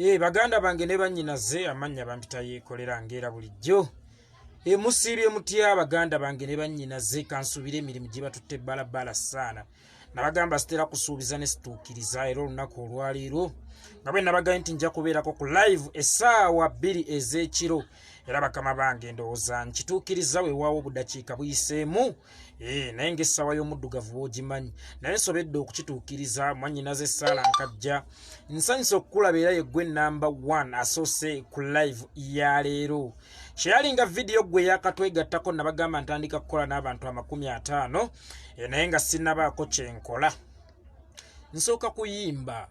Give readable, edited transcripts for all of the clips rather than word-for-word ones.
Eh, baganda bange ne bannyinaze, amannya bampita Yeekolera ng'era bulijjo. Emusiibye mutya baganda bange ne bannyinaze? Kansuubire emirimu gye batutte bbalabbala saana. Nabagamba sitera kusuubiza ne situukiriza, era olunaku olwaleero nga bwe nabagambye nti nja kubeerako ku live essaawa 2 ez'ekiro, era bakama bange ndowooza nkituukiriza. Weewaawo obudakiika buyiseemu, naye ng'essaawa y'omuddugavu bw'ogimanyi, naye nsobedde okukituukiriza. Mwannyinaze Saala Nkajja, nsanyusa okukulaba, era yeggwe namba 1 asoose ku live ya leero. Kyeyalinga vidiyo gwe yakatwegattako. Nabagamba ntandika kukola n'abantu 50, naye nga sinnabaako kyenkola, nsooka kuyimba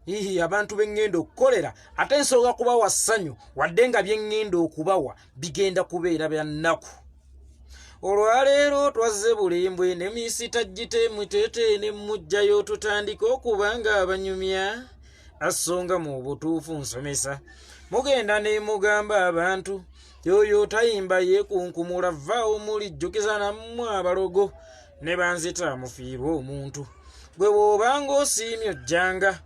ihi abantu beŋŋenda okukolera, ate nsooka kubawa ssanyu, wadde nga byeŋŋenda okubawa bigenda kubeera bya nnaku. Olwaleero twazze bulimbwe ne miisita gite mutete ne mujjayo, tutandike okuba nga abanyumya asonga mu butuufu. Nsomesa mugenda ne mugamba abantu yoyo tayimba yeekunkumula, vaawo mulijjukiza nammwe abalogo ne banzita mufiirwe omuntu. Gwe bw'obanga osiimye ojjanga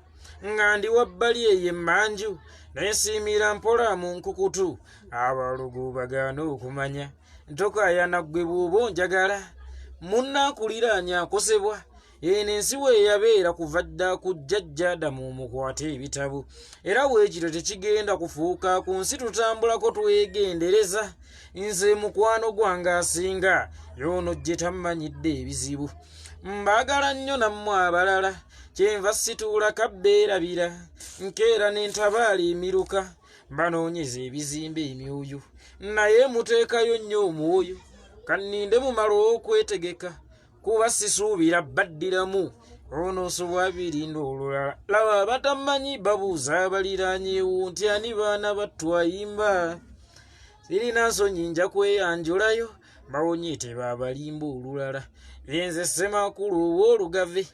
nga ndi wabbali eyo emmanju, nensiimira mpola mu nkukutu, abalogo bagaana okumanya. Ntokayana ggwe bw'oba onjagala, munnaakuliraanya akosebwa. Eno ensi weeyabeera kuva dda ku jjajja Adamu omukwate ebitabo, era bwekityo tekigenda kufuuka. Ku nsi tutambulako twegendereza. Nze mukwano gwange asinga yoono gye tammanyidde ebizibu. Mbaagala nnyo nammwe abalala, kyenva situula kabbeerabira. Nkeera n'entabaala emiruka, mbanoonyeza ebizimba emyoyo, naye muteekayo nnyo omwoyo. Kanninde mumala okwetegeka, kuba sisuubira baddiramu onoosobwa birinda olulala. Laba abatamanyi babuuza abaliraanyewo nti ani baana battwayimba. Sirina nsonyi, nja kweyanjulayo, bawonye tebabalimba olulala. Yenze Ssemakulu ow'olugave,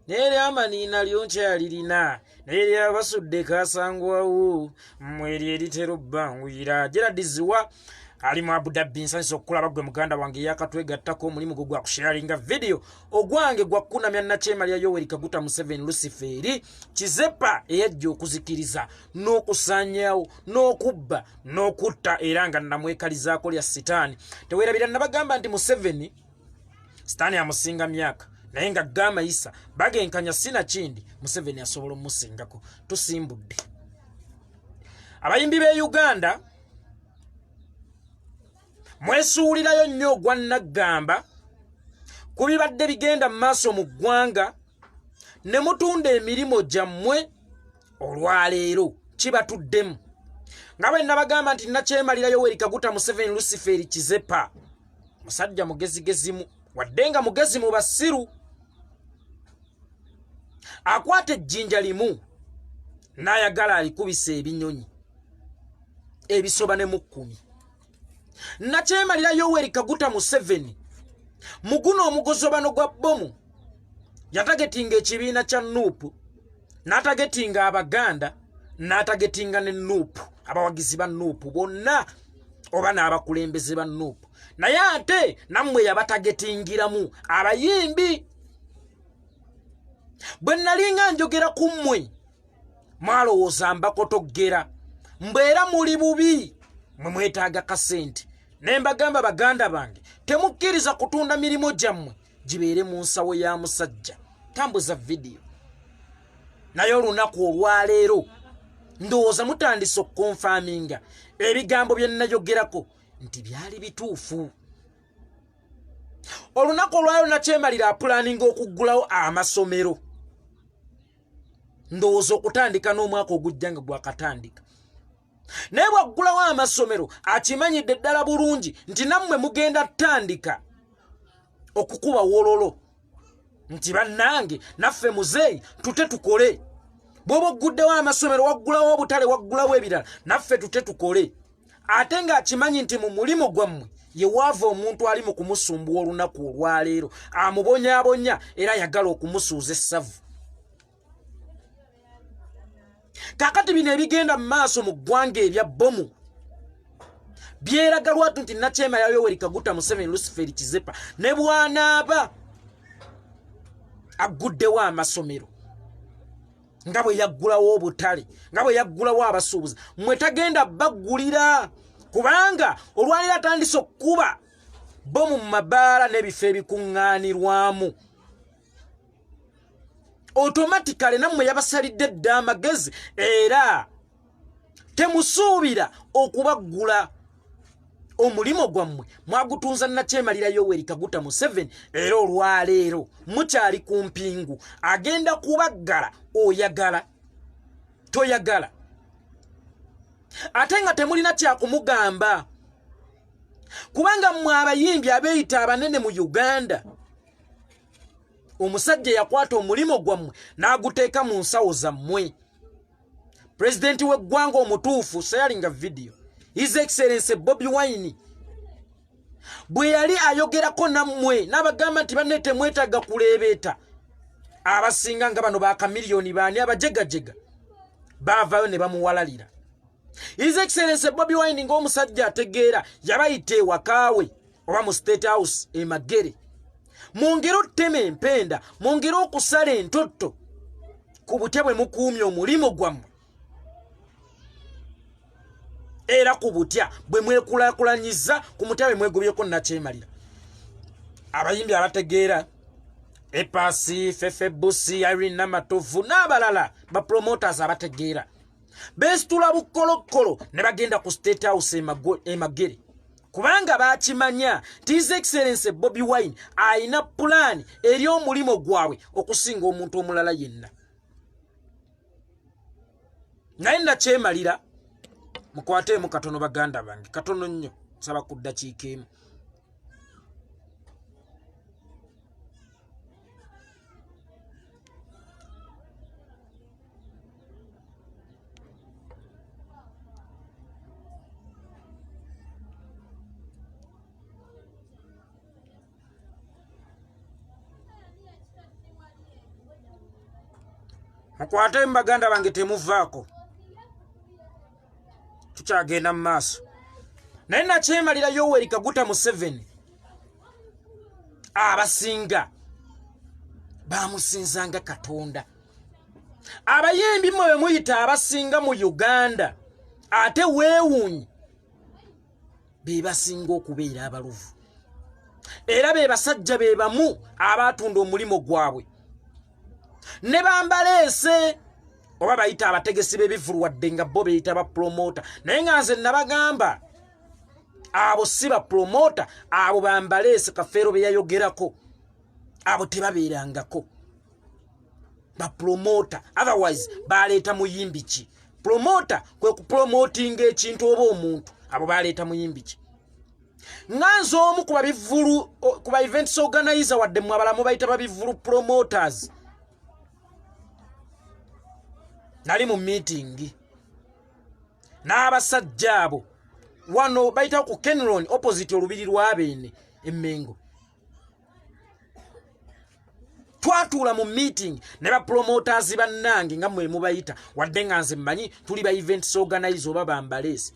naye lyamaniina lyo nkyalirina, naye lyabasudde kasangwawo mmwe eryo eritera obbanguyira. Gerard Ziwa ali mu Abu Dhabi, nsanyusa okukulaba gwe muganda wange yakatwegattako. Omulimu gwo gwa kusharinga vidiyo, ogwange gwa kukunamya Nakyemalya Yoweri Kaguta Museveni Luciferi Kizepa, eyajja okuzikiriza n'okusaanyaawo n'okubba n'okutta, era nga namwekalizaako lya Sitaani. Teweerabira nabagamba nti Museveni Sitaani amusinga myaka, naye nga gamayisa bagenkanya, sina kindi Museveni asobola omusingako. Tusimbudde abayimbi b'e Uganda, mwesuulirayo nnyo ogwa naggamba ku bibadde bigenda mu maaso mu ggwanga, ne mutunda emirimu gyammwe. Olwaleero kibatuddemu nga bwe nabagamba nti Nakyemalira Yoweri Kaguta Museveni Luciferi Kizepa musajja mugezigezimu, wadde nga mugezi mu basiru. Akwata ejjinja limu n'ayagala alikubisa ebinyonyi ebisoba ne mu 10. Nakyemalira Yoweri Kaguta Museveni muguno omugozobano gwa bbomu yatagetinga ekibiina kya NUP, n'atagetinga Abaganda, n'atagetinga ne NUP, abawagizi ba NUP bonna oba n'abakulembeze ba NUP, naye ate nammwe yabatagetingiramu abayimbi. Bwe nalinga njogera ku mmwe mwalowooza mbakotoggera, mbwera muli bubi, mwe mwetaaga kasente, ne mbagamba baganda bange temukkiriza kutunda mirimu gyammwe gibeere mu nsawo ya musajja. Tambuza vidiyo, naye olunaku olwaleero ndowooza mutandise okukonfaminga ebigambo bye nayogerako nti byali bituufu. Olunaku olwaleero Nakyemalira apulaninga okuggulawo amasomero, ndowooza okutandika n'omwaka ogujja nga gwakatandika. Naye bwaggulawo amasomero akimanyidde ddala bulungi nti nammwe mugenda tandika okukuba wololo nti bannange naffe muzeeyi tute tukole. Bw'oba ogguddewo amasomero, waggulawo obutale, waggulawo ebirala, naffe tute tukole. Ate ng'akimanyi nti mu mulimu gwammwe ye waava omuntu ali mu kumusumbuwa olunaku olwaleero, amubonyaabonya era ayagala okumusuuza essavu. Kakati bino ebigenda mu maaso mu ggwanga ebya bbomu byeraga lwatu nti Nakyema ya Yoweri Kaguta Museveni Luciferi Kizepa ne bwanaaba agguddewo amasomero. Nga bwe yaggulawo obutale, nga bwe yaggulawo abasuubuzi, mwe tagenda baggulira, kubanga olwaliro atandise okukuba bo mu mabaala n'ebifo ebikuŋŋaanirwamu. Automatically nammwe yabasalidde dda amagezi, era temusuubira okubaggula. Omulimu gwammwe mwagutunza nakyemalira Yoweri Kaguta Museveni, era olwaleero mukyali ku mpingu, agenda kubaggala oyagala toyagala, ate nga temulina kyakumugamba, kubanga mmwe abayimbi abeeyita abanene mu Uganda, omusajja yakwata omulimu gwammwe n'aguteeka mu nsawo zammwe. Pulezidenti w'eggwanga omutuufu sayalinga vidiyo, His Excellence Bobi Wine, bwe yali ayogerako nammwe n'abagamba nti banne temwetaaga kuleebeeta, abasinga nga bano bakamiliyoni baani abajegajega baavayo ne bamuwalalira. His Excellence Bobi Wine ng'omusajja ategeera yabayita ewakaawe oba mu State House e Magere, mwongere ottema empenda, mwongere okusala entotto ku butya bwe mukuumye omulimu gwammwe, era ku butya bwe mwekulakulanyiza, ku mutya bwe mwegobyeko nakyemalira. Abayimbi abategeera, Epasi, Fefe Busi, Irene Namatovu n'abalala, bapromoters abategeera beesitula bukkolokolo ne bagenda ku State House e Magere, kubanga bakimanya nti His Excellence Bobi Wine ayina pulaani eri omulimu gwabwe okusinga omuntu omulala yenna. Naye nakyemalira mukwateemu katono, baganda bange, katono nnyo, nsaba ku ddakiika emu. Mukwate baganda bange, temuvaako, tukyagenda mu maaso. Naye nakyemalira Yoweri Kaguta Museveni, abasinga bamusinzanga Katonda. Abayimbi mwe bemuyita abasinga mu Uganda, ate weewuunyi, be basinga okubeera abaluvu, era be basajja be bamu abaatunda omulimu gwabwe ne bambaleese oba bayita abategesi b'ebivulu, wadde nga bo beyita bapromota. Naye nga nze nabagamba abo si bapromota, abo bambaleese Kafeero be yayogerako, abo tebabeerangako bapromota. Otherwise baleeta muyimbi ki? Promota kwe kupromotinga ekintu oba omuntu. Abo baleeta muyimbi ki? Nga nze omu ku babivulu, ku ba events organizer, wadde mwe abalamu bayita babivulu promoters, nali mu meeting n'abasajja abo wano bayita ku Kenron, opposite olubiri lw'Abeene Emmengo. Twatuula mu meeting ne bapromoters bannange nga mwe mubayita, wadde nga nze mmanyi tuli ba events organizer oba bambaleesi.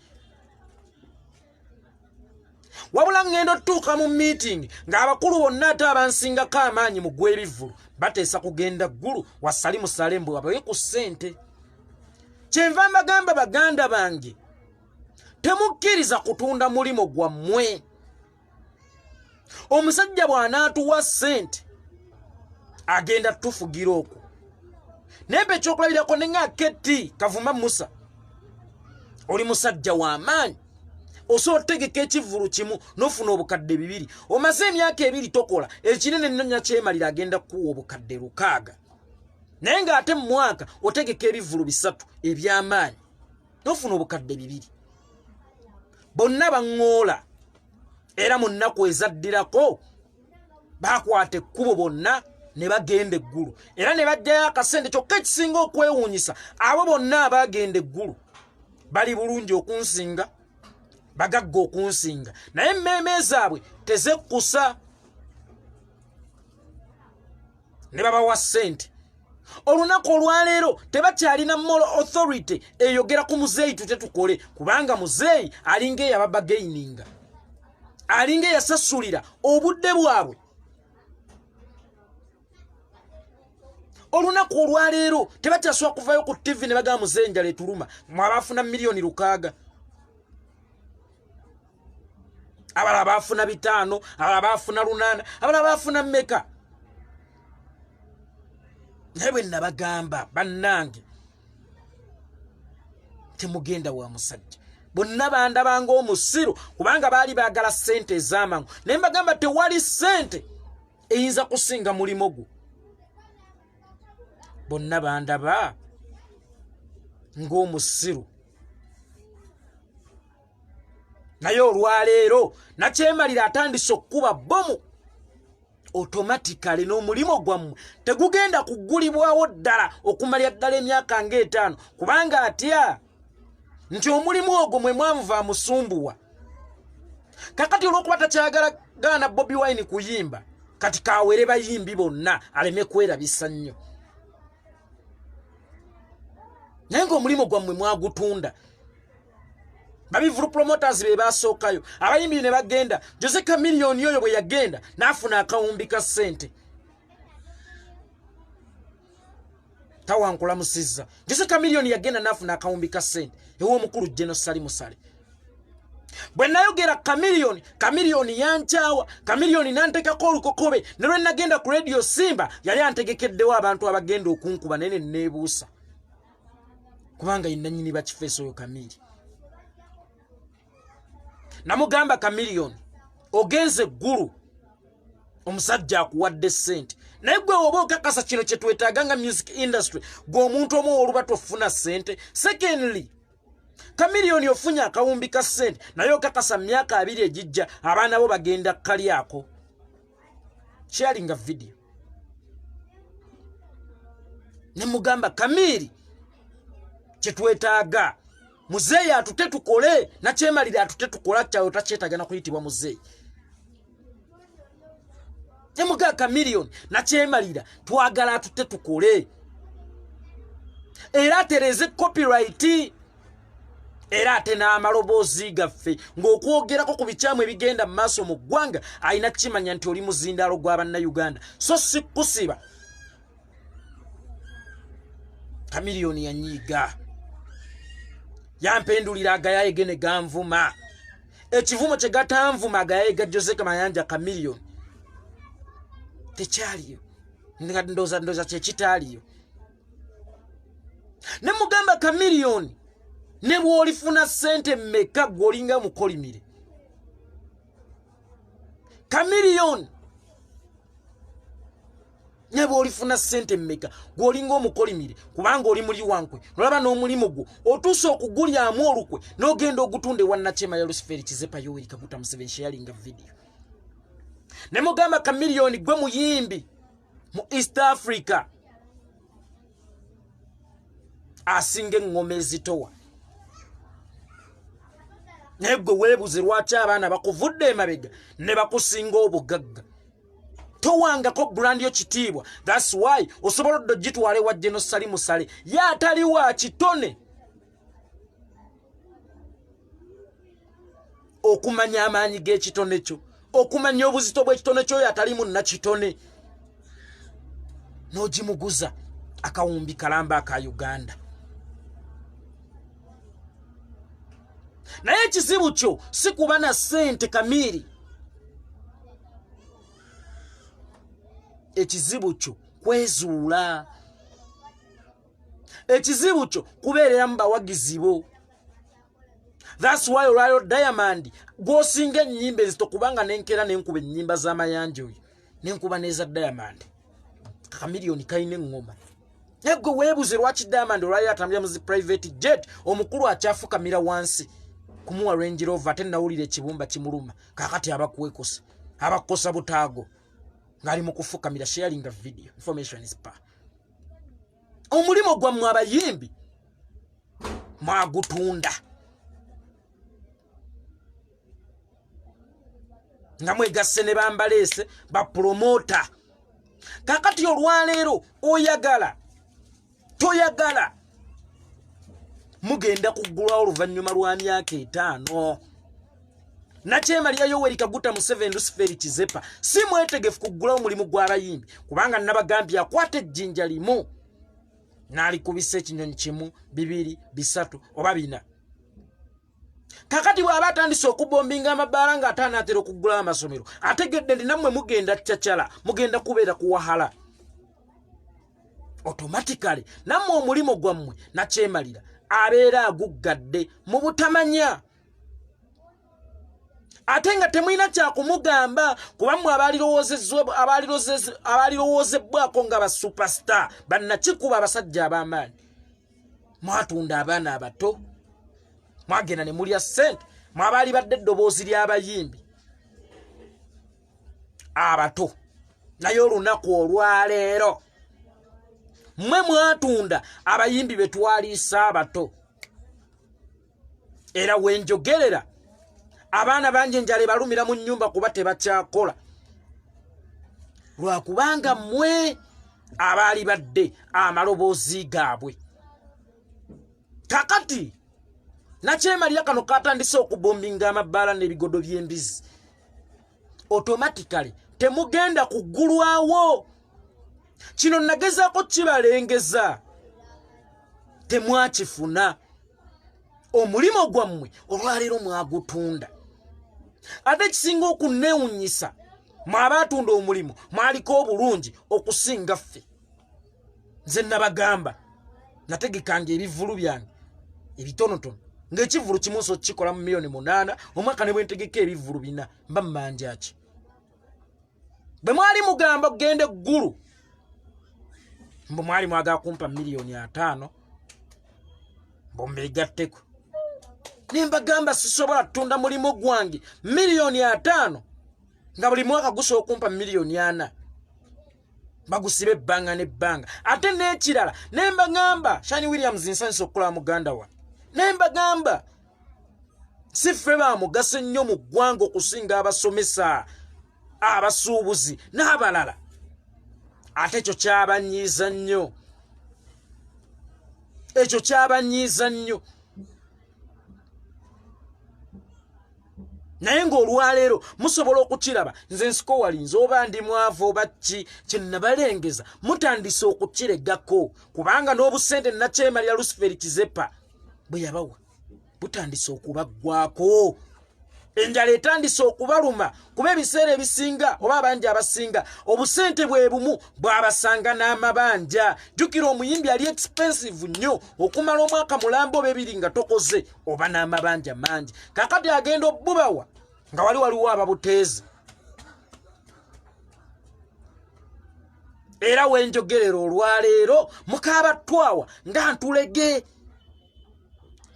Wabula ŋŋenda otutuuka mu meeting ng'abakulu bonna ate abansingako amaanyi mu gw'ebivvulu bateesa kugenda ggulu wasali musale mbwe babawe ku ssente. Kyenva mbagamba, baganda bange, temukkiriza kutunda mulimu gwammwe. Omusajja bw'anaatuwa ssente agenda tufugira okwo. Naye mpa ekyokulabirako ne nga Keti Kavuma Musa, oli musajja w'amaanyi, osobola otegeka ekivvulu kimu n'ofuna 2000. Omaze emyaka 2 tokola ekinene nnonya kyemalira, agenda kukuwa 6000, naye ng'ate mu mwaka otegeka ebivvulu bisatu eby'amaanyi n'ofuna 2000. Bonna baŋŋoola, era mu nnaku ezaddirako bakwata ekkubo bonna ne bagenda eggulu, era ne bajjayo akasente. Kyokka ekisinga okwewuunyisa, abo bonna abagenda eggulu bali bulungi okunsinga, bagagga okunsinga, naye emmeeme zaabwe tezekkusa ne babawa ssente. Olunaku olwaleero tebakyalina moral authority eyogera ku muzeeyi tute tukole, kubanga muzeeyi alinga eyababagaininga, alinga eyasasulira obudde bwabwe. Olunaku olwaleero tebakyasobola kuvayo ku ttivi ne bagamba muzeeyi enjala etuluma, mwe abaafuna 6 million, abalala baafuna 5, abalala baafuna 8, abalala baafuna mmeka. Naye bwe nabagamba, bannange, temugenda wa musajja, bonna bandabanga omusiru kubanga baali baagala ssente ez'amangu. Naye mbagamba, tewali ssente eyinza kusinga mulimo gwo. Bonna bandaba ng'omusiru, naye olwaleero nakyemalira atandise okukuba bomu automatically, n'omulimu gwammwe tegugenda kuggulibwawo ddala okumalya ddala emyaka ng'etaano, kubanga atya nti omulimu ogwo mwe mwamuva amusumbuwa. Kakati olw'okuba takyagala gaana Bobi Wine kuyimba, kati kawere bayimbi bonna aleme kwerabisa nnyo. Naye ng'omulimu gwammwe mwagutunda. Babivulu promoters be basookayo, abayimbi ne bagenda. Jose Chameleone oyo bwe yagenda n'afuna akawumbi ka ssente, tawankulamusizza. Jose Chameleone yagenda n'afuna akawumbi ka ssente ew'omukulu Jeno Sali Musale. Bwe nayogera Chameleone, Chameleone yankyawa, Chameleone nantekako olukokobe. Ne lwe nagenda ku Radio Simba, yali antegekeddewo abantu abagenda okunkuba, naye ne neebuusa kubanga yenanyini bakifeesa oyo Kamiri. Namugamba, Chameleone, ogenze eggulu, omusajja akuwadde ssente, naye gwe oba okakasa kino kyetwetaaga nga music industry, gwe omuntu omu oluba tofuna ssente? Secondly, Chameleone, ofunye akawumbi ka ssente, naye okakasa myaka 20 egijja abaana bo bagenda kukalyako? Kyalinga video. Nemugamba, Kamiri, kyetwetaaga muzeeyi atute tukole, nakyemalire atute tukola kyawe, takyetaaga nakuyitibwa muzeeyi. Nemugaa, Chameleone, nakyemalira twagala atute tukole, era atereze copyright, era ate n'amaloboozi gaffe ng'okwogerako ku bikyamu ebigenda mu maaso mu ggwanga. Alina kukimanya nti oli muzindaalo gwa Bannayuganda, so si kusiba. Chameleone yanyiiga, yampendulira agayaye ge ne ganvuma. Ekivumo kye gatanvuma agayaye ga Jose Mayanja Chameleone tekyaliyo, ndooza ndooza kyekitaaliyo. Ne mugamba, Chameleone, ne bw'olifuna ssente mmeka, gwe olinga mukolimire. Chameleone, ne bw'olifuna ssente mmeka, gwe olinga omukolimire, kubanga oli muli wankwe. Nolaba n'omulimu gwo otuuse okugulyamu olukwe n'ogenda ogutunda ewa Nakyema ya Luciferi Kizepa Yoweri Kaguta Museveni. Sharinga video. Ne mugamba, Chameleone, gwe muyimbi mu East Africa asinga eŋŋoma ezitowa, naye gwe weebuze lwaki abaana bakuvudde emabega ne bakusinga obugagga. Towangako brand yo kitiibwa. That's why osobola odde ogitwala ewa Jeno Sali Musale, ye atali wa kitone okumanya amaanyi g'ekitone kyo, okumanya obuzito bw'ekitone kyoyo atali munnakitone, n'ogimuguza akawumbi kalamba aka Uganda. Naye ekizibu kyo si kuba na ssente, Kamiiri, ekizibu kyo kwezuula, ekizibu kyo kubeereramu bawagizi bo. That's why olwaliro Diamond gwosinga ennyimba ezito, kubanga nenkera nenkuba ennyimba z'amayanja oyo, nenkuba n'eza Diamond. Kamiliyoni kalina eŋŋoma, naye gwe weebuze lwaki Diamond olwaliro atambulira mu zi private jet, omukulu akyafukamira wansi kumuwa Range Rover. Ate nawulira ekibumba kimuluma, kakati abakwekosa abakosa butaago ng'ali mu kufukamira. Sharinga video, information is power. Omulimu gwammwe abayimbi mwagutunda nga mwegasse ne bambaleese bapromota. Kakati olwaleero oyagala toyagala, mugenda kuggulwawo oluvannyuma lwa myaka 5. Nakyemalira Yoweri Kaguta Museveni Luciferi Kizepa si mwetegefu kuggulawo mulimu gw'abayimbi, kubanga nabagambye akwata ejjinja limu n'alikubisa ekinyonyi kimu, bibiri, bisatu oba bina. Kakati bw'aba atandise okubombinga amabaala ng'ate anaatera okuggulawo amasomero, ategedde nti nammwe mugenda cacala, mugenda kubeera ku wahala automatically, nammwe omulimu gwammwe nakyemalira abeera aguggadde mu butamanya, ate nga temulina kyakumugamba, kuba mmwe abaalirowoozebwako nga ba superstar bannakikuba, abasajja ab'amaanyi, mwatunda abaana abato, mwagenda ne mulya ssente. Mwabaali badde eddoboozi ly'abayimbi abato, naye olunaku olwaleero mmwe mwatunda abayimbi be twaliisa abato. Era wenjogerera abaana bangi enjala ebalumira mu nnyumba kuba tebakyakola, lwakubanga mmwe abaali badde amaloboozi gaabwe. Kakati nakyemalira kano katandise okubombinga amabaala n'ebigodo by'embizi, automatically temugenda kuggulwawo. Kino nagezaako kibalengeza, temwakifuna. Omulimu gwammwe olwaleero mwagutunda. Ate ekisinga okunneewunyisa, mwabaatunda omulimu mwaliko obulungi okusinga ffe. Nze nabagamba nategekanga ebivvulu byange ebitonotono, ng'ekivvulu kimu nso kikola mu 8 million omwaka, ne bwe ntegeka ebivvulu 4 mba mmanja ki. Bwe mwali mugamba okugenda eggulu, mbu mwali mwagala kumpa 50 million mbu mbegatteko, ne mbagamba sisobola kutunda mulimu gwange 50 million nga buli mwaka gusobola okumpa 4 million, bagusiba ebbanga n'ebbanga. Ate n'ekirala ne mbagamba, Shani Williams, nsanyusa okukola muganda wa, ne mbagamba si ffe ba mugaso ennyo mu ggwanga okusinga abasomesa, abasuubuzi n'abalala. Ate ekyo kyabanyiiza nnyo, ekyo kyabanyiiza nnyo. Naye ng'olwaleero musobola okukiraba, nze nsiko walinze oba ndi mwavu oba ki, kyenabalengeza mutandise okukiregako, kubanga n'obusente nakyemalira Luciferi Kizepa bwe yabawa butandise okubaggwako. Enjala etandise okubaluma, kuba ebiseera ebisinga oba abangi abasinga obusente bwe bumu bwabasanga n'amabanja. Jjukira omuyimbi ali expensive nnyo, okumala omwaka mulamba oba ebiri nga tokoze, oba n'amabanja mangi. Kakati agenda obbubawa nga wali waliwo ababuteezi. Era wenjogerera olwaleero mukaaba twawa nga ntulege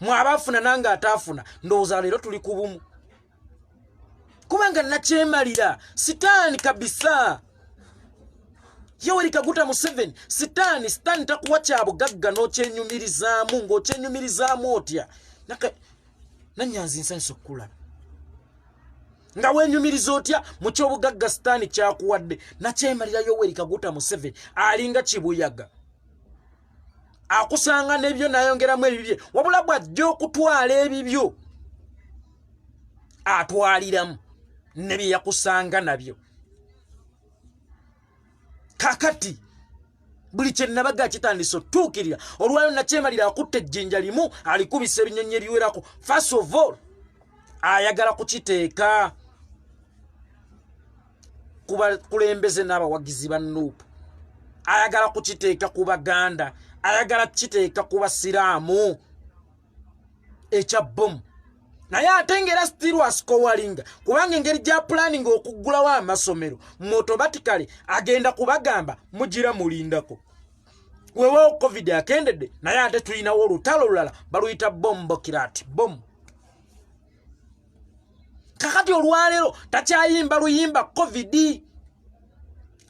mwabafuna nange ataafuna. Ndowooza leero tuli ku bumu, kubanga nakyemalira sitaani kabisa. Yoweri Kaguta Museveni sitaani, sitaani takuwa kya bugagga n'okyenyumirizaamu. Ng'okyenyumirizaamu otya? Nanyanzi, nsanyusa okukulaba nga wenyumiriza otya mu kyobugagga sitaani kyakuwadde. Nakyemalira Yoweri Kaguta Museveni alinga kibuyaga, akusanga nebyo nayongeramu ebibye, wabula bw'ajja okutwala ebibyo atwaliramu ne bye yakusanga nabyo. Kakati buli kyenabaga kitandise otuukirira olwayo. Nakyemalira akutta ejjinja limu alikubisa ebinyonyi ebiwerako. First of all, ayagala kukiteeka ku bakulembeze n'abawagizi ba NUP, ayagala kukiteeka ku Baganda, ayagala kukiteeka ku Basiraamu ekya bomu. Naye ate ngaera still asikowalinga, kubanga engeri gya planning okuggulawo amasomero, automatically agenda kubagamba mugira mulindako, weewaawo COVID akendedde, naye ate tulinawo olutalo olulala baluyita bomboclaat bomu. Kakati olwaleero takyayimba luyimba COVID,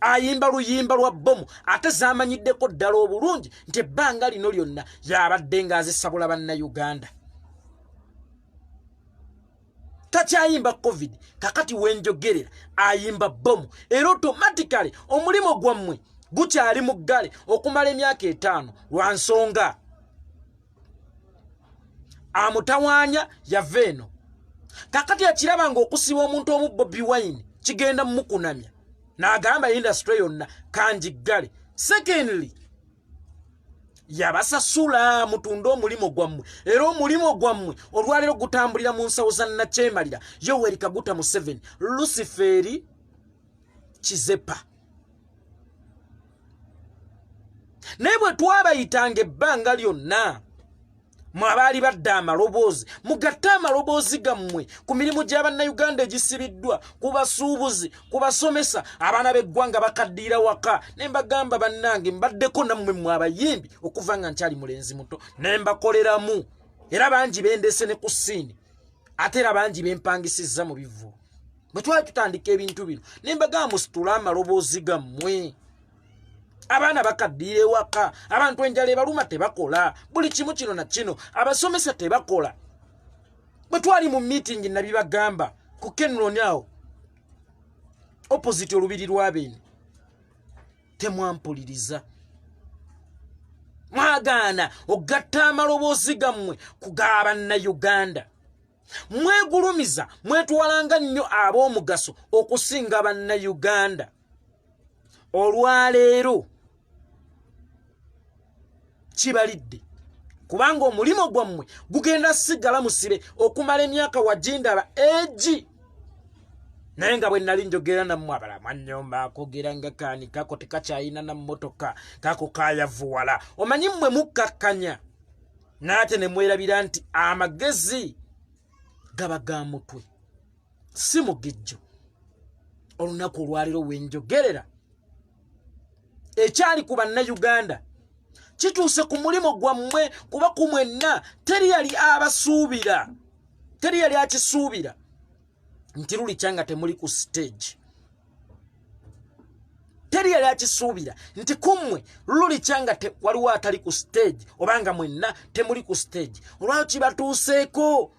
ayimba luyimba lwa bomu, ate zamanyiddeko ddala obulungi nti ebbanga lino lyonna yabadde ng'azisabula Bannayuganda. Takyayimba COVID, kakati wenjogerera ayimba bomu, era automatically omulimu gwammwe gukyali mu ggale okumala emyaka 5, lwa nsonga amutawaanya yava eno. Kakati akiraba nga okusiba omuntu omu Bobi Wine kigenda mukunamya, n'agamba industry yonna kanjiggale. Secondly, yabasasula mutunde omulimu gwammwe, era omulimu gwammwe olwaleero gutambulira mu nsawo za Nakyemalira, Yoweri Kaguta Museveni, Luciferi Kizepa. Naye bwe twabayitanga ebbanga lyonna, mwe abaali badda amaloboozi, mugatte amaloboozi gammwe ku mirimu gya Bannayuganda egisibiddwa, ku basuubuzi, ku basomesa, abaana b'eggwanga bakaddiira waka. Ne mbagamba, bannange, mbaddeko nammwe mmwe abayimbi okuva nga nkyali mulenzi muto, ne mbakoleramu, era bangi bendese ne ku siini, ate era bangi bempangisizza mu bivvulu. Bwe twali tutandika ebintu bino, ne mbagamba musitule amaloboozi gammwe, abaana bakaddiira ewaka, abantu enjala ebaluma, tebakola, buli kimu kino na kino, abasomesa tebakola. Bwe twali mu meeting nabibagamba ku Kenron awo opposite olubiri lw'abeene, temwampuliriza, mwagaana okugatta amaloboozi gammwe ku ga Bannayuganda. Mwegulumiza, mwetwalanga nnyo ab'omugaso okusinga Bannayuganda. Olwaleero kibalidde, kubanga omulimu gwammwe gugenda sigala musibe okumala emyaka wagindaba egi. Naye nga bwe nali njogera nammwe, abala mwanyomba akogera nga kaani kako tekakyayina na mmotoka, kako kayavuwala. Omanyi mmwe mukkakkanya, naate ne mwerabira nti amagezi gaba ga mutwe, si mugejjo. Olunaku olwaleero wenjogerera, ekyali ku Bannayuganda kituuse ku mulimu gwammwe, kuba ku mwenna teri yali abasuubira, teri yali akisuubira nti lulikya nga temuli ku stage. Teri yali akisuubira nti kummwe lulikya nga waliwo atali ku stage, obanga mwenna temuli ku stage. Olwayo kibatuuseeko.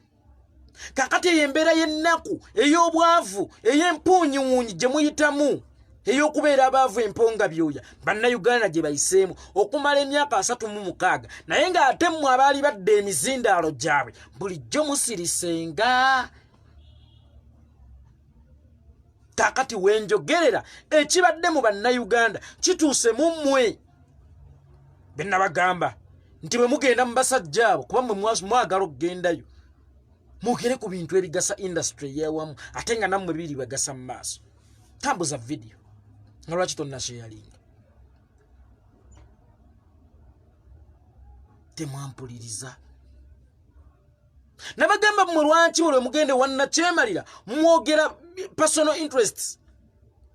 Kakati eyo embeera y'ennaku, ey'obwavu, ey'empuunyiwuunyi gye muyitamu, ey'okubeera abaavu emponga byoya, Bannayuganda gye bayiseemu okumala emyaka 36, naye ng'ate mmwe abaali badda emizindaalo gyabwe bulijjo musirisenga. Kakati wenjogerera, ekibadde mu Bannayuganda kituuse mu mmwe. Be nabagamba nti bwe mugenda mu basajja abo, kuba mmwe mwagala okugendayo mwogere ku bintu ebigasa industry eyewamu, ate nga nammwe biri bagasa mu maaso. Tambuza vidiyo, nga lwaki tonnasheyalinga? Temwampuliriza. Nabagamba mmwe, lwaki buli mugende wannakyemalira mwogera personal interests?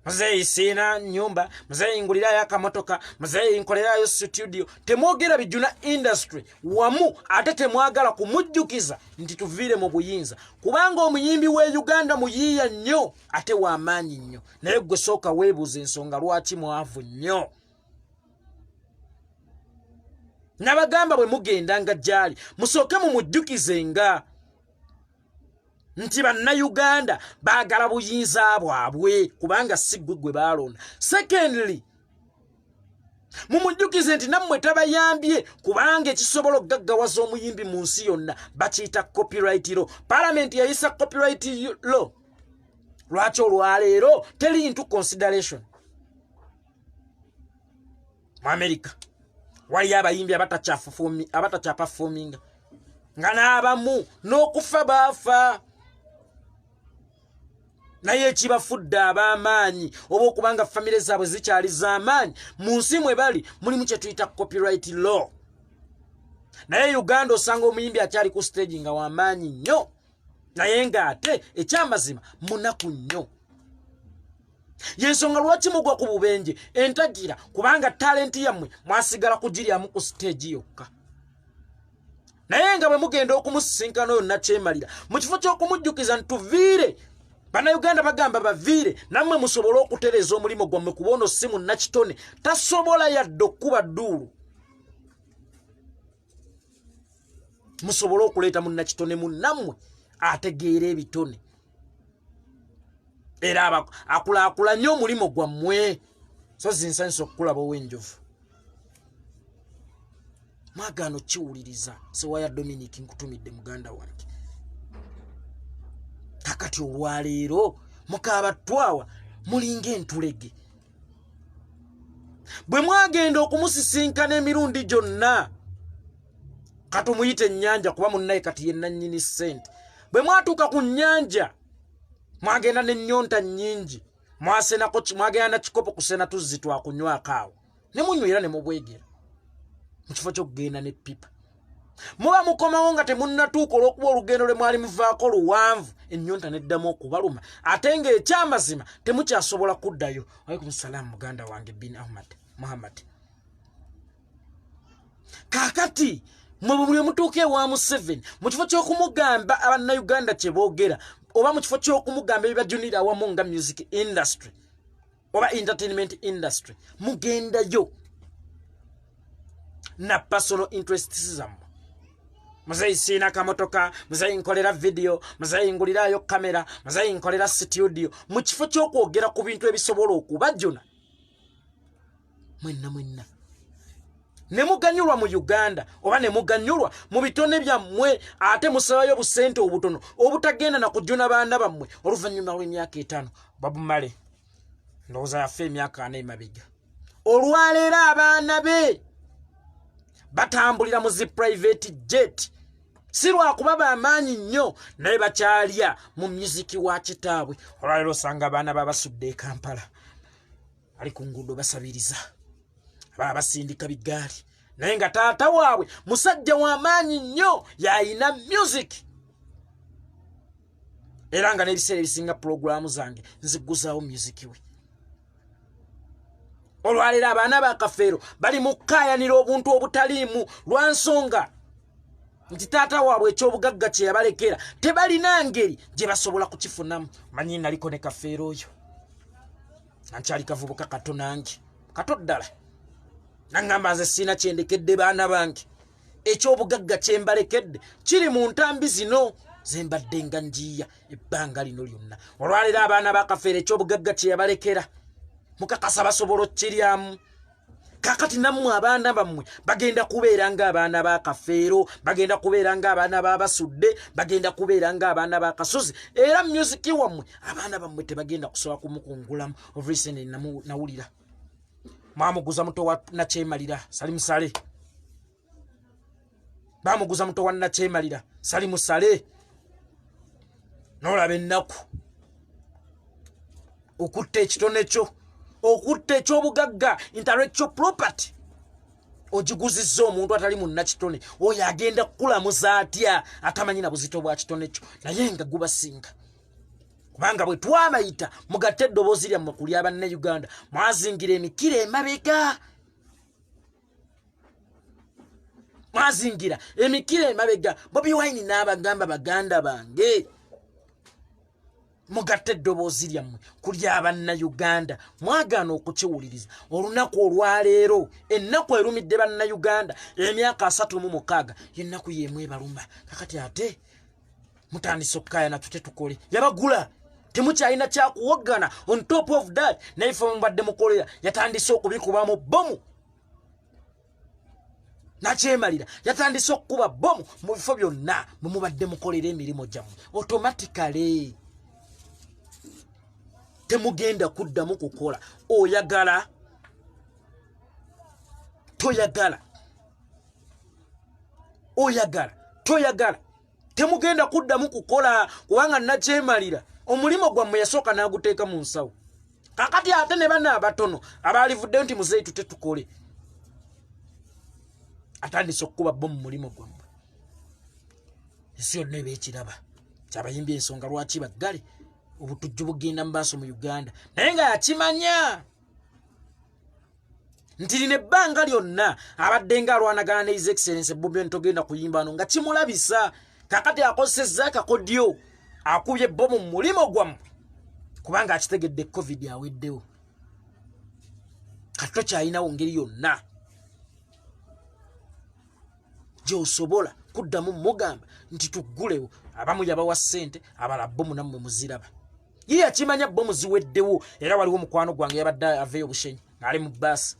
Muzeeyi siina nyumba, muzeeyi ngulirayo akamotoka, muzeeyi nkolerayo studio. Temwogera bijuna industry wamu, ate temwagala kumujjukiza nti tuviire mu buyinza, kubanga omuyimbi we Uganda muyiiya nnyo ate w'amaanyi nnyo. Naye gwe sooka weebuuza ensonga lwaki mwavu nnyo. Nabagamba bwe mugenda nga gyali, musooke mumujjukize nga nti Bannayuganda baagala buyinza bwabwe, kubanga si ggwe gwe baalonda. Secondly, mumujjukize nti nammwe tabayambye, kubanga ekisobola okugaggawaza omuyimbi mu nsi yonna bakiyita copyright law. Palamenti yayisa copyright law, lwaki olwaleero teri into consideration? Mu America waliyo abayimbi abatakyaperforminga, nga n'abamu n'okufa baafa, naye ekibafudde ab'amaanyi oba okubanga famire zaabwe zikyali z'amaanyi mu nsi mwe bali, mulimu kye tuyita copyright law. Naye Uganda osanga omuyimbi akyali ku stage nga w'amaanyi nnyo, naye ng'ate ekyamazima munaku nnyo. Yensonga lwaki mugwa ku bubenje entagira, kubanga talenti yammwe mwasigala kugiryamu ku stage yokka. Naye nga bwe mugenda okumusisinkana oyo nakyemalira, mu kifo ky'okumujjukiza nti tuviire, Bannayuganda bagamba baviire, nammwe musobole okutereeza omulimu gwammwe, kuba ono si munnakitone, tasobola yadde okkuba dduulu, musobole okuleeta munnakitone munnammwe ategeera ebitone era akulaakulanye omulimu gwammwe. So zinsanyusa okukulaba ow'enjovu. Mwagaano kiwuliriza. Sewaya Dominic, nkutumidde muganda wange. Kakati olwaleero mukabatwawa mulinga entulege. Bwe mwagenda okumusisinkana emirundi gyonna, katumuyite ennyanja kuba munnaye kati ye nannyini ssente. Bwe mwatuuka ku nnyanja mwagenda n'ennyonta nnyingi, mwasenako, mwagenda na kikopo kusena tuzzi twakunywako awo ne munywera ne mubwegera mu kifo ky'okugenda n'eppipa. Muba mukomawo nga temunnatuuka olw'okuba olugendo lwe mwali muvaako luwanvu, ennyonta neddamu okubaluma, ate ng'ekyamazima temukyasobola kuddayo. Alaikum salaamu muganda wange bin Ahmad Muhammad. Kaakati mwe buli omutuuka ewa Museveni, mu kifo ky'okumugamba Abannayuganda kye boogera, oba mu kifo ky'okumugamba ebibajunira awamu nga music industry oba entertainment industry, mugendayo na personal interests zammwe. Muzeyi siina kamotoka, muzeyi nkolera video, muzeyi ngulirayo kamera, muzeyi nkolera studio, mu kifo ky'okwogera ku bintu ebisobola okubajuna mwenna mwenna ne muganyulwa mu Uganda oba ne muganyulwa mu bitone byammwe, ate musabayo obusente obutono obutagenda na kujuna baana bammwe oluvannyuma lw'emyaka 5. Babumale ndowooza yafe emyaka 4 emabega. Olwaleero abaana be batambulira mu zi private jet, si lwakuba bamaanyi nnyo, naye bakyalya mu myuziki wa kitaabwe. Olwaleero osanga abaana babasudde e Kampala ali ku nguudo basabiriza, ababa basindika bigaali, naye nga taata waabwe musajja w'amaanyi nnyo, yayina music, era nga n'ebiseera ebisinga pulogulaamu zange nziguzaawo music we. Olwaleero abaana ba Kafeero bali mu kukaayanira obuntu obutaliimu lwa nsonga nti taata waabwe ekyobugagga kye yabalekera tebalina ngeri gye basobola kukifunamu. Manyi naliko ne Kafeero oyo ankyali kavubuka kato, nange kato ddala, naŋŋamba nze siina kyendekedde baana bange, ekyobugagga kyembalekedde kiri mu ntambi zino zembadde nga njiya ebbanga lino lyonna. Olwaleero abaana ba Kafeero ekyobugagga kye yabalekera mukakasa basobola okukiryamu? Kakati nammwe abaana bammwe bagenda kubeera ng'abaana ba Kafeero, bagenda kubeera ng'abaana ba Basudde, bagenda kubeera ng'abaana ba Kasozi, era myuziki wammwe abaana bammwe tebagenda kusobola kumukungulamu. Of recent nawulira mwamuguza muto wa Nakyemalira Salimu Sale, bamuguza muto wa Nakyemalira Salimu Sale. Nolaba ennaku okutta ekitone kyo, okutta ekyobugagga, intellectual property, ogiguzizza omuntu atali munnakitone. Oyo agenda kukulamuza atya atamanyi na buzito bwa kitone kyo, naye nga gubasinga? Kubanga bwe twabayita mugatte eddoboozi lyammwe ku lya Bannayuganda, mwazingira emikira emabega, mwazingira emikira emabega. Bobi Wine n'abagamba, baganda bange, mugatte eddoboozi lyammwe ku lya Bannayuganda, mwagaana okukiwuliriza. Olunaku olwaleero ennaku erumidde Bannayuganda emyaka 36, yennaku y'emu ebaluma. Kakati ate mutandise okukaayana tute tukole, yabagula, temukyalina kyakuwoggana. On top of that, naye fe mubadde mukolera yatandise okubikubamu bomu. Nakyemalira yatandise okukuba bomu mu bifo byonna mwe mubadde mukolera emirimu gyammwe. Automatically temugenda kuddamu kukola, oyagala toyagala, oyagala toyagala, temugenda kuddamu kukola, kubanga Nakyemalira omulimu gwammwe yasooka n'aguteeka mu nsawo. Kakati ate ne bana abatono abaalivuddeyo nti muzeeyi tute tukole, atandise okukuba bo mu mulimu gwammwe. Ensi yonna eba ekiraba kyabayimbi, ensonga lwaki baggale, obutujju bugenda mu maaso mu Uganda, naye nga yakimanya nti lino ebbanga lyonna abadde nga alwanagana ne His Excellence Bobi, ntogenda kuyimba no nga kimulabisa. Kakati akozesezza akakodyo, akubye bomu mu mulimu gwammwe, kubanga akitegedde COVID aweddewo, kati tokyalinawo ngeri yonna gy'osobola kuddamu mugamba nti tuggulewo. Abamu yabawa ssente, abala bomu nammwe muziraba. Ye yakimanya bomu ziweddewo. Era waliwo mukwano gwange yabadde aveeyo Bushenyi ng'ali mu bbaasi,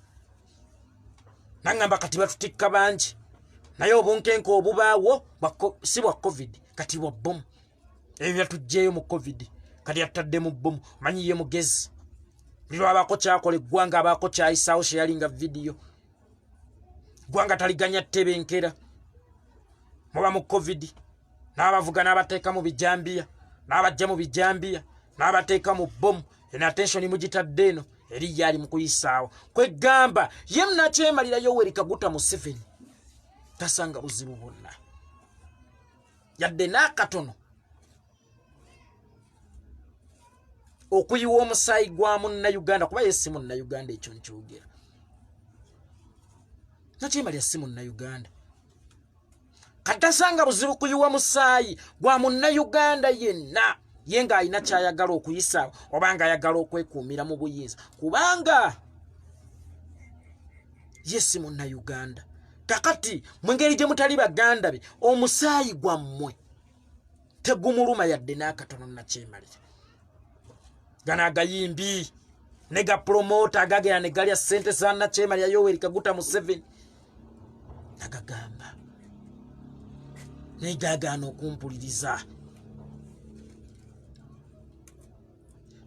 naŋŋamba kati batutikka bangi, naye obunkenke obubaawo si bwa COVID, kati bwa bomu. Ebyo byatugjeeyo mu covid, kati yatadde mu bbomu. Manyi ye mugezi, buli lwabaako kyakola eggwanga abaako kyayisaawo kyeyalinga vidiyo. Ggwanga taliganya ttebenkera. Muba mu covid, n'abavuga n'abateeka mu bijambiya, n'abajja mu bijambiya n'abateeka mu bbomu. Eno attention mugitadde eno eri ye ali mu kuyisaawo. Kwegamba ye munakyemalira Yoweri Kaguta Museveni tasanga buzibu bwonna yadde n'akatono okuyiwa omusaayi gwa munnayuganda, kuba ye si munnayuganda. Ekyo nkyogera, nakyemalira si munnayuganda, katasanga buzibu kuyiwa musaayi gwa munnayuganda yenna ye ng'alina kyayagala okuyisaawo oba ng'ayagala okwekuumira mu buyinza, kubanga ye si munnayuganda. Kakati mu ngeri gye mutali baganda be, omusaayi gwammwe tegumuluma yadde n'akatono. Nakyemalira gano agayimbi ne ga promota agagenda ne galya ssente za nakyemalira Yoweri Kaguta Museveni, nagagamba naye gagaana okumpuliriza.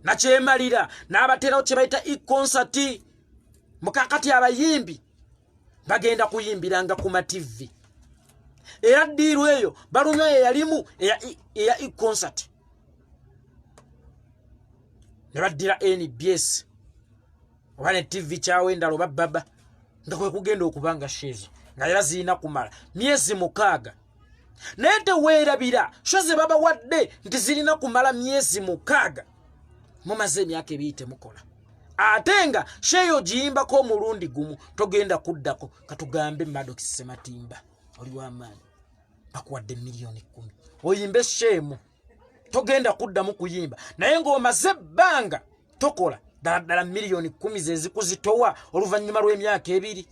Nakyemalira n'abateerawo kye bayita e-concert. Mukakati abayimbi bagenda kuyimbiranga ku mativi, era ddiiru eyo balunywa yeyalimu eya e-concert, ne baddira NBS oba ne TV kyawo endala oba baba, nga kwe kugenda okuba nga sheezo nga era zirina kumala myezi 6. Naye teweerabira sho ze babawadde nti zirina kumala myezi 6, mumaze emyaka 2 temukola, ate nga sheeyo ogiyimbako omulundi gumu togenda kuddako. Katugambe Maddox Sematimba, oli w'amaanyi, bakuwadde miliyoni 10 oyimbe sheemu, togenda kuddamu kuyimba, naye ng'omaze ebbanga tokola. Ddala ddala miliyoni 10 zezikuzitowa oluvannyuma lw'emyaka 2?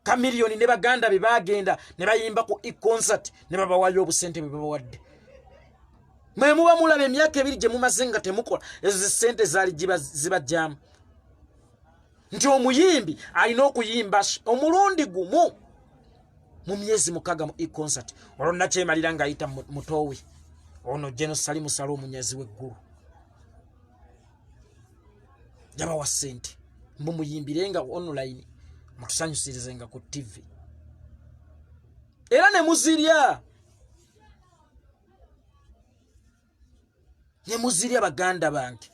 Kamiliyoni ne baganda be bagenda ne bayimba ku e-concert ne babawayo obusente bwe babawadde. Mwe muba mulaba emyaka 2 gye mumaze nga temukola, ezo zisente zaali zibajjamu nti omuyimbi alina okuyimba omulundi gumu mu myezi 6 mu e-concert. Olwo nakyemalira ng'ayita mutowe ono Geno Salimu Sala, omunyazi w'eggulu, yabawa ssente mbu muyimbire nga online, mutusanyusirize nga ku TV, era ne muzirya, ne muzirya baganda bange.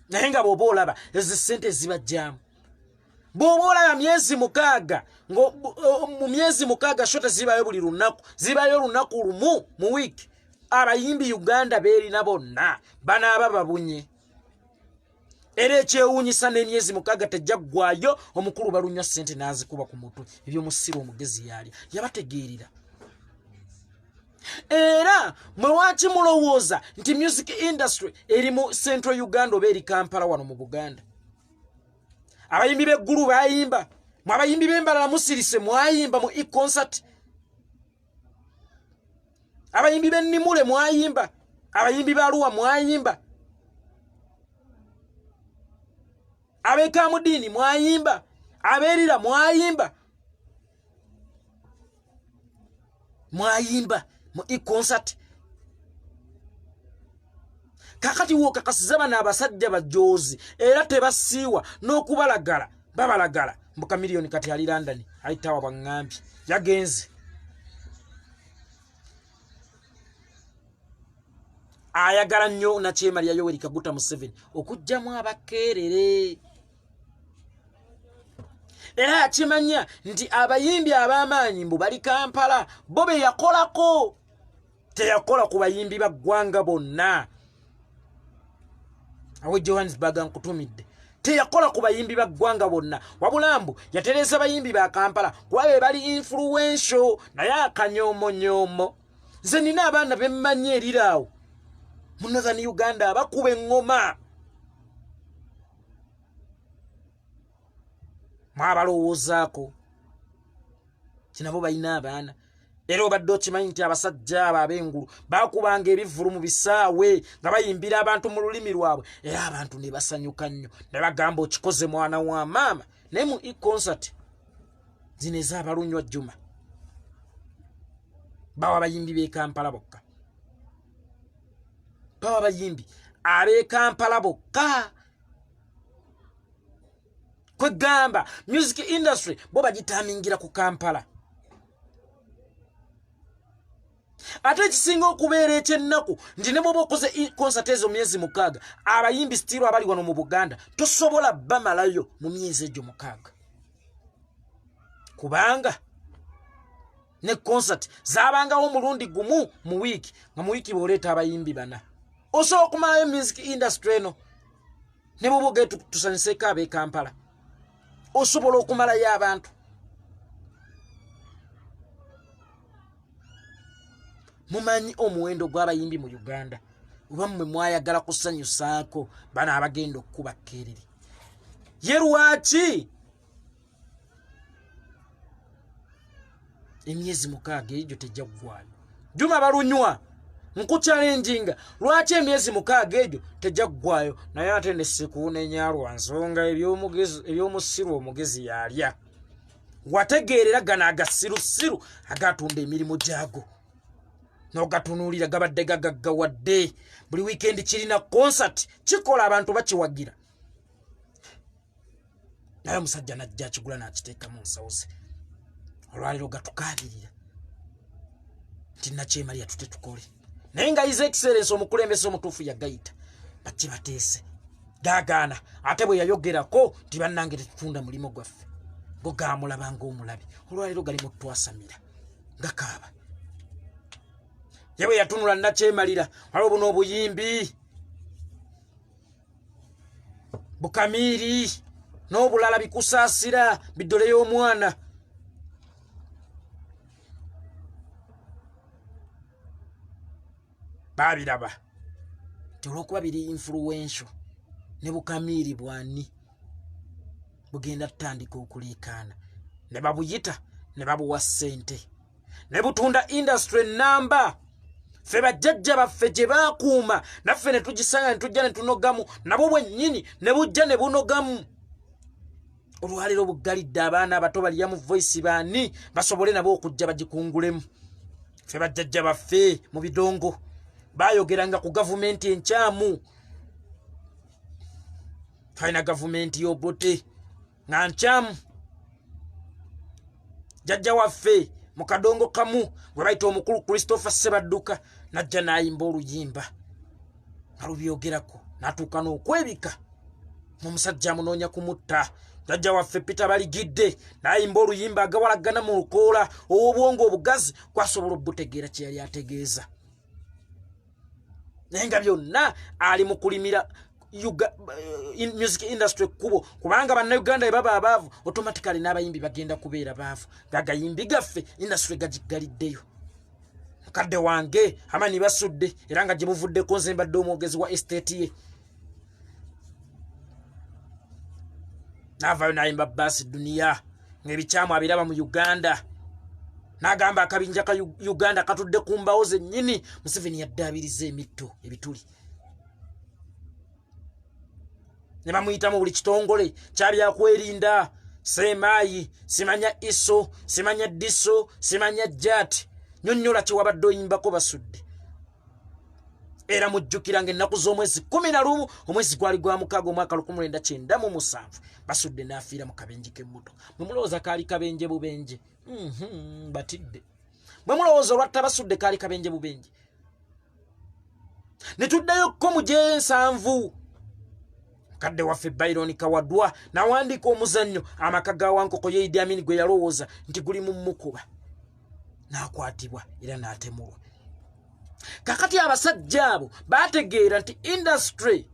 Naye nga bw'oba olaba ezo ssente zibajjamu, bw'oba olaba myezi 6, mu myezi 6 show tezibayo buli lunaku, zibayo olunaku lumu mu wiiki. Abayimbi Uganda beerina bonna banaaba babunye. Era ekyewuunyisa, n'emyezi 6 tejja ggwayo, omukulu balunywa ssente n'azikuba ku mutwe. Ebyomusiru omugezi yali yabategeerera. Era mwe lwaki mulowooza nti music industry eri mu Central Uganda oba eri Kampala? Wano mu Buganda abayimbi b'eggulu bayimba, mwe abayimbi b'embalala musirise, mwayimba mu e-concert. Abayimbi b'ennimule mwayimba, abayimbi b'aluwa mwayimba, ab'ekamudiini mwayimba, abeerira mwayimba, mwayimba mu e-concert. Kakati wokakasiza bano abasajja bajoozi era tebasiiwa n'okubalagala, babalagala mbu Kamiliyoni kati ali London, alitawa bwaŋŋambye yagenze ayagala nnyo nakyemalira Yoweri Kaguta Museveni okugjamu abakeerere. Era akimanya nti abayimbi ab'amaanyi mbu bali Kampala, bo be yakolako, teyakola ku bayimbi ba ggwanga bonna. Awe Johannesburg nkutumidde, teyakola ku bayimbi ba ggwanga bonna, wabula mbu yatereeza bayimbi ba Kampala kuba be bali influential. Naye akanyomonyoomo, nze nina abaana bemmanyi eriraawo mu Northern Uganda abakuba eŋŋoma, mwabalowoozaako kinabo balina abaana. Era obadde okimanyi nti abasajja abo ab'engulu bakubanga ebivvulu mu bisaawe nga bayimbira abantu mu lulimi lwabwe, era abantu ne basanyuka nnyo ne bagamba okikoze mwana wa maama. Naye mu e-concert zino ez'abalunywa jjuma bawa abayimbi b'e Kampala bokka. Bawa abayimbi ab'e Kampala bokka. Kwegamba music industry bo bagitamingira ku Kampala. Ate ekisinga okubeera ekyennaku nti ne bwoba okoze concert ezo myezi 6, abayimbi sitiiro abali wano mu Buganda tosobola bamalayo mu myezi egyo 6, kubanga ne concert zabangawo omulundi gumu mu wiiki, nga mu wiiki bw'oleeta abayimbi 4 osobola okumalayo music industry eno. Ne bwoba ogee tusanyuseeko ab'e Kampala, osobola okumalayo abantu. Mumanyi omuwendo gw'abayimbi mu Uganda, oba mmwe mwayagala kusanyusaako bano abagenda okukuba kerere? Ye lwaki emyezi 6 egyo tejja kuggwayo? Juma Balunywa, nkukyalenjinga, lwaki emyezi 6 egyo tejja kuggwayo? Naye ate nesikuunenya lwa nsonga ebyomusiru omugezi yalya. Wategeerera gano agasirusiru agatunda emirimu gyago n'ogatunuulira gabadde gagaggawadde. Buli wiikendi kirina concert, kikola abantu bakiwagira, naye omusajja najja akigula n'akiteeka mu nsawo ze. Olwaliro gatukaabirira nti nakyemalira tute tukole, naye nga His Excellence omukulembeze omutuufu yagayita bajje bateese, gagaana. Ate bwe yayogerako nti bannange tetutunda mulimu gwaffe, go gamulaba ng'omulabe. Olwaliro gali mu twasamira nga kaaba. Ye bwe yatunula nakyemalira, waliwo buno obuyimbi bukamiiri n'obulala bikusaasira biddole y'omwana. Babiraba nti olwokuba biri influential ne bukamiiri bwani bugenda tutandika okuleekaana, ne babuyita ne babuwa ssente ne butunda industry namba. Ffe bajjajja baffe gye baakuuma naffe ne tugisanga ne tujja ne tunogamu, nabwo bwennyini ne bujja ne bunogamu. Olwaleero buggalidde abaana abato balya mu voice baani basobole nabo okujja bagikungulemu. Ffe bajjajja baffe mu bidongo baayogeranga ku gavumenti enkyamu. Twalina gavumenti y'Obote nga nkyamu. Jjajja waffe mu kadongo kamu gwe bayita omukulu Christopher Ssebadduka najja n'ayimba oluyimba nga lubyogerako, n'atuuka n'okwebika omusajja amunoonya kumutta. Jjajja waffe Peter Baligidde n'ayimba oluyimba agawalagana mu lukoola, ow'obwongo obugazi kwasobola obutegeera kye yali ategeeza, naye nga byonna ali mu kulimira music industry ekkubo, kubanga bannayuganda bwe baba abaavu, automatically n'abayimbi bagenda kubeera baavu. Gagayimbi gaffe industry gagiggaliddeyo. Mukadde wange Amani Basudde, era nga gye buvuddeko nze mbadde omwogezi wa estate ye, naavayo n'ayimba Baasi Duniya ng'ebikyamu abiraba mu Uganda, n'agamba akabinja ka Uganda katudde ku mbawo zennyini. Museveni yaddaabiriza emitto ebituli ne bamuyitamu buli kitongole kyabyakwerinda, seemaayi, simanya iso, simanya diso, simanya jat. Nyonnyola kyewabadde oyimbako, Basudde. Era mujjukira nga ennaku z'omwezi 11, omwezi gwali gwa 6, omwaka 1997, Basudde n'afiira mu kabenje k'emmotoka. Mwe mulowooza kaali kabenje bubenje? Batidde. Mwe mulowooza olwatta Basudde kaali kabenje bubenje? Ne tuddayo ko mu gyensanvu, mukadde waffe Byron Kawadwa nawandiika omuzannyo Amaka ga Wankoko, ye Idi Amin gwe yalowooza nti guli mu mukuba, n'akwatibwa era n'atemulwa. Kakati abasajja abo bategeera nti industry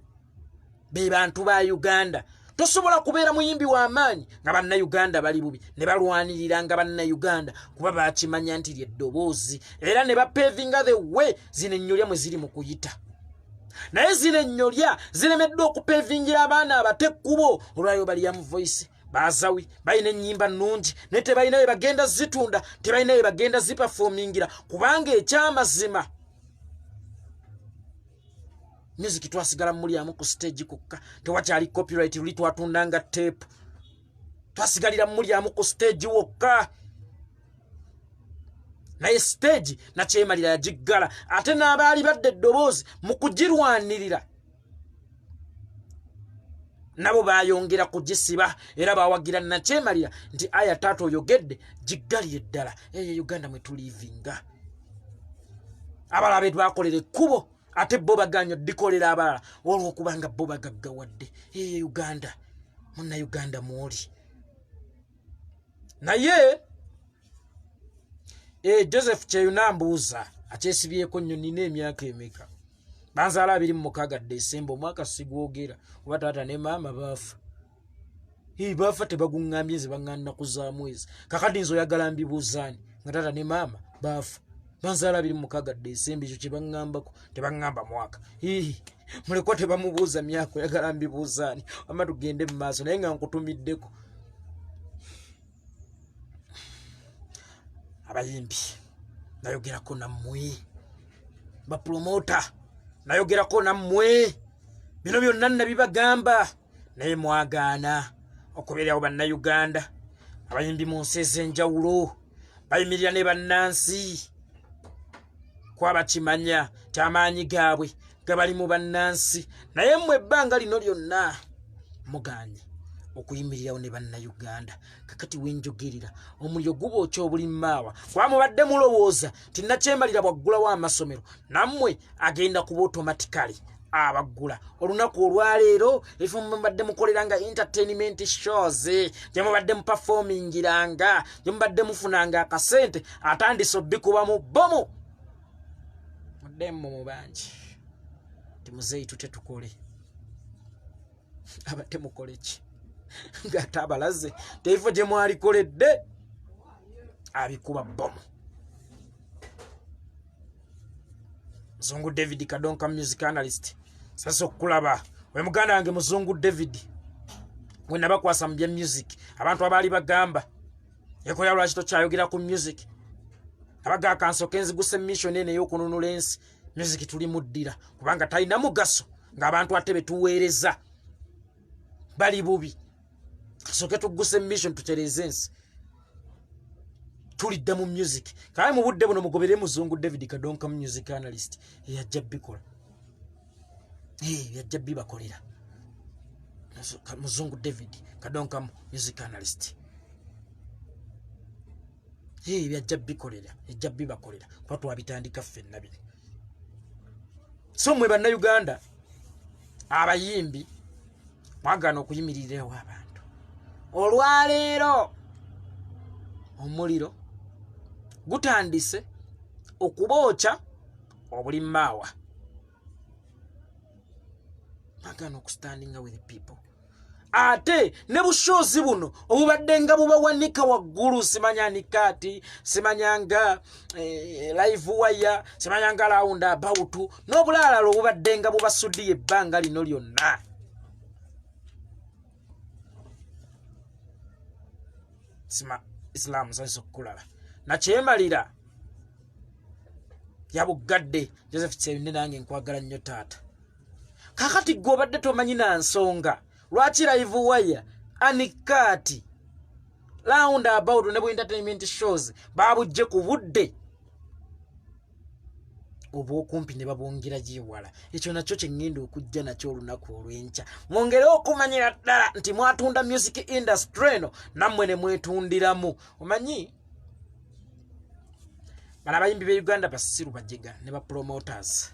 be bantu ba Uganda. Tosobola kubeera muyimbi w'amaanyi nga bannayuganda bali bubi, ne balwanirira nga bannayuganda, kuba bakimanya nti lyeddoboozi, era ne bapevinga the way zino ennyolya mwe ziri mu kuyita. Naye zino ennyolya ziremeddwa okupevingira abaana abato ekkubo. Olwayo balyamu voice bazawi balina ennyimba nnungi, naye tebalina we bagenda zitunda, tebalina we bagenda zipafomingira, kubanga ekyamazima music twasigala mulyamu ku stage kukka, tewakyali copyright. Luli twatundanga tape, twasigalira mulyamu ku stage wokka. Naye siteegi Nakyemalira yagiggala, ate n'abaali badde eddoboozi mu kugirwanirira nabo bayongera kugisiba, era bawagira Nakyemalira nti aya taata oyogedde, giggalire ddala. Eyo Uganda mwe tulivinga. Abalala be twakolera ekkubo ate bo baganya dikolera abalala olwokubanga bo bagaggawadde. Eyo Uganda, Munnauganda mwoli. Naye Joseph Kyeyuna mbuuza akyesibyeko nnyo, nina emyaka emeka? Banzaala 26 Desemba, omwaka sigwogera oba taata ne maama baafa. Baafa tebaguŋŋambye, nze baŋŋa nnaku za mwezi. Kakati nze oyagala mbibuuzaani nga taata ne maama baafa? Banzaala 26 Desemba, ekyo kye baŋŋambako, tebaŋŋamba mwaka. Mulekwa tebamubuuza myaka, oyagala mbibuuzaani? Ama tugende mu maaso, naye nga nkutumiddeko. Abayimbi nayogerako nammwe, bapulomota nayogerako nammwe, bino byonna nabibagamba naye mwagaana okubeerawo. Bannayuganda abayimbi mu nsi ez'enjawulo bayimirira ne bannansi, kuba bakimanya ti amaanyi gaabwe gabali mu bannansi. Naye mmwe ebbanga lino lyonna muganye okuyimirirawo ne Bannayuganda. Kakati wenjogerera omuliro gubookya obuli maawa, kuba mubadde mulowooza ti Nakyemalira bwaggulawo amasomero nammwe agenda kuba automatically abaggula. Olunaku olwaleero ebifo mubadde mukolera nga entertainment shows, gye mubadde muperformingiranga, gye mubadde mufunanga akasente, atandise obikubamu bomu. Muddemu mu bangi ti muzeeyi tute tukole, abate mukole ki ng'ate abalaze tebifo gye mwalikoledde abikuba bomu. Muzungu David Kadonka, music analyst, sasa okukulaba we muganda wange Muzungu David, we nabakwasa mu bya music. Abantu abaali bagamba ekoya lwaki tokyayogera ku music, abaga akansoke nziguse mission eno ey'okununula ensi. Music tuli muddira kubanga talina mugaso ng'abantu ate betuweereza bali bubi. Kasooke tugguse mission, tutereeze ensi, tulidda mu music. Kale mu budde buno mugobere Muzungu David Kadonka, music analyst, yajja bikola, yajja bibakolera. Muzungu David Kadonka, music analyst, byajja bikolera, yajja bibakolera kuba twabitandika ffenna bino. So mwe Bannayuganda abayimbi mwagaana okuyimirirawo abantu, olwaleero omuliro gutandise okubookya obuli maawa. Mwagaana okustandinga with people, ate ne bushozi buno obubadde nga bubawanika waggulu, simanya nikaati, simanya nga Live Wire, simanya nga Round About n'obulaalala obubadde nga bubasudiye ebbanga lino lyonna. Sima Islam nsanyusa okukulaba. Nakyemalira yabuggadde. Joseph Kyeyune, nange nkwagala nnyo taata. Kakati gwe obadde tomanyi na nsonga lwaki Live Wire, Anikaati, Round About ne bu entertainment shows babujje ku budde obwokumpi ne babwongera gyewala. Ekyo nakyo kyeŋŋenda okujja nakyo olunaku olw'enkya, mwongere okumanyira ddala nti mwatunda music industry eno nammwe ne mwetundiramu. Omanyi bano abayimbi be Uganda basiru, bajega ne ba promoters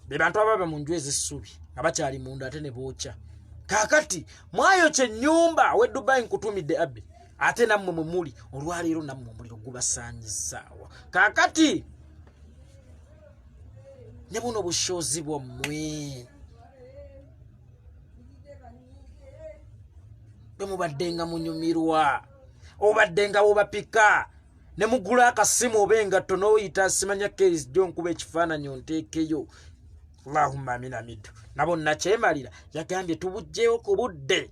be bantu ababa mu nju ez'essubi nga bakyali munda ate ne bookya. Kaakati mwayokya ennyumba we Dubai, nkutumidde abbe, ate nammwe mwe muli olwaleero nammwe omuliro gubasaanyizaawo. Kaakati ne buno bushozi bwammwe bwe mubadde nga munyumirwa, obadde nga bubapika ne mugula akasimu oba engatto n'oyita simanya keris jo nkuba ekifaananyi onteekeyo. Allahumma amina amiddu. Nabo Nakyemalira yagambye tubugjeyo ku budde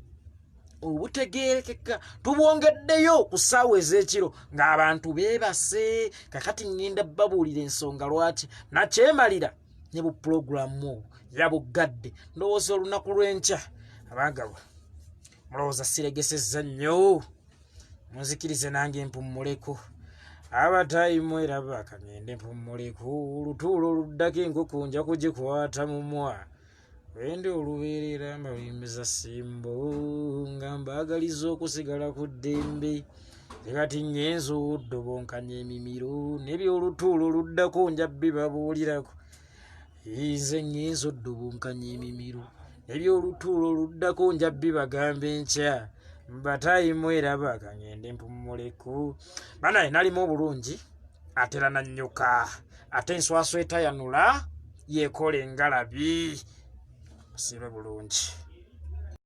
obutegerekeka, tubwongeddeyo ku ssaawa ez'ekiro ng'abantu beebase. Kakati ŋŋenda babuulira ensonga lwaki Nakyemalira ne bupulogulaamu obwo yabuggadde. Ndowooza olunaku lw'enkya abaagalwa mulowooza siregesezza nnyo, munzikirize nange mpummuleko. Abatayimu era bakangende mpummuleku olutuulo oluddako enkoko nja kugikwata mumwa wendi olubeerera mbaluyimiza simbo nga mbaagaliza okusigala ku ddembe kati ngenza oddobonkanya emimiro nebyolutuulo oluddako nja bibabuulirako nze ngenza oddobonkanya emimiro ebyolutuulo oluddako nja bibagamba enkya mbatayimu era bakangende mpumuleko banaye nalimu obulungi atera nanyuka ate enswaswa etayanula yekola engalabi musiibe bulungi.